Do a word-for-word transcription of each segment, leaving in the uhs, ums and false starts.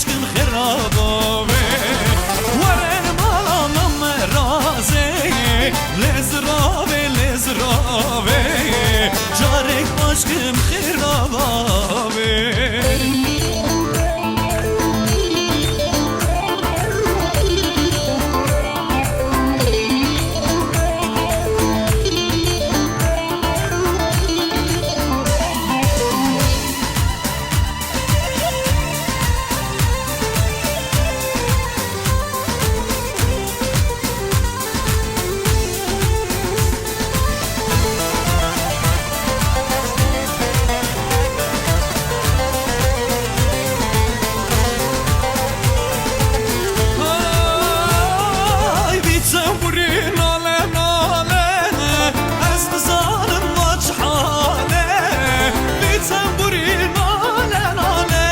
Xirabavê, were mala min razê, lê ziravê, lê ziravê, carek başkim xirabavê. Ay, vî çemburî nale, nale, ez nizanim va çi hal e. Vî çemburî nale, nale,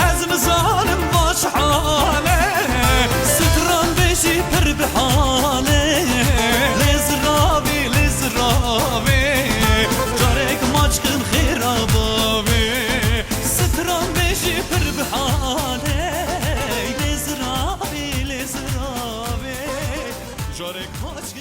ez nizanim va çi hal e. Stran bêjî pir bi hal e. Lê ziravî, lê ziravî, carek maçkin xêra bavê. Stran bêjî pir bi hal e. Lê ziravî, lê ziravî, carek maçkin